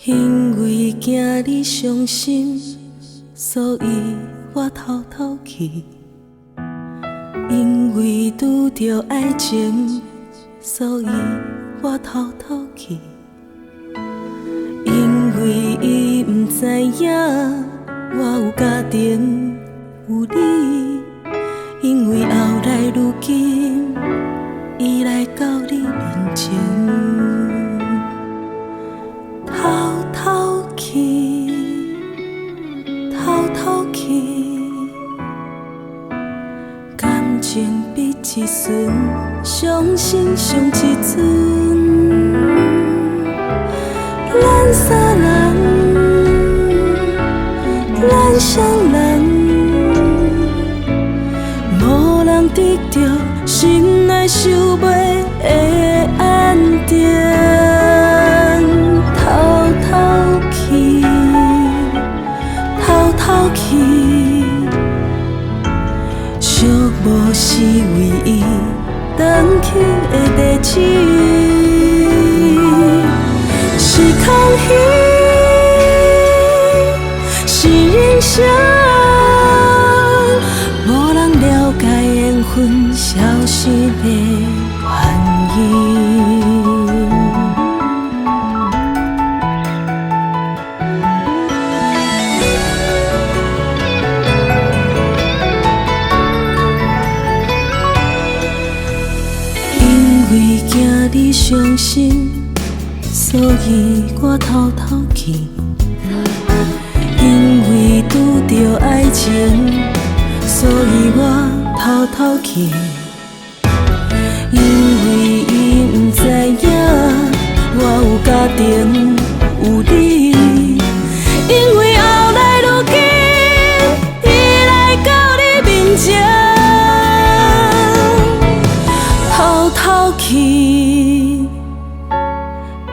因為驚你傷心，所以我偷偷去。因為拄著愛情，所以我偷偷去。因為伊毋知影我有家庭有你，因為後來如今伊來到你面前，偷偷去，偷偷去，感情比一船，傷心上一陣。咱三人，咱雙人，無人得著心內想欲的安定。偷偷去，偷偷去，寂寞是唯一轉去的地址。是空虛，是人生，無人了解緣分消失的原因。因為驚你傷心，所以我偷偷去。因為拄著愛情，所以我偷偷去。因為伊毋知影我有家庭有你，因為後來如今伊來到你面前，偷偷去，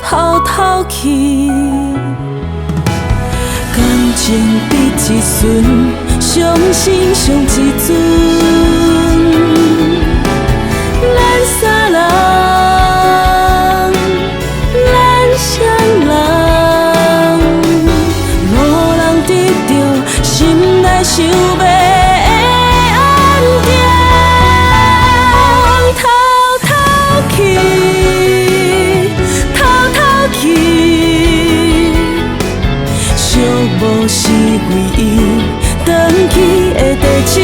偷偷去，感情比一船，傷心上一陣。咱三人，咱雙人，無人得著心內想欲的安定。偷偷去，偷偷去，寂寞是唯一轉去的地址。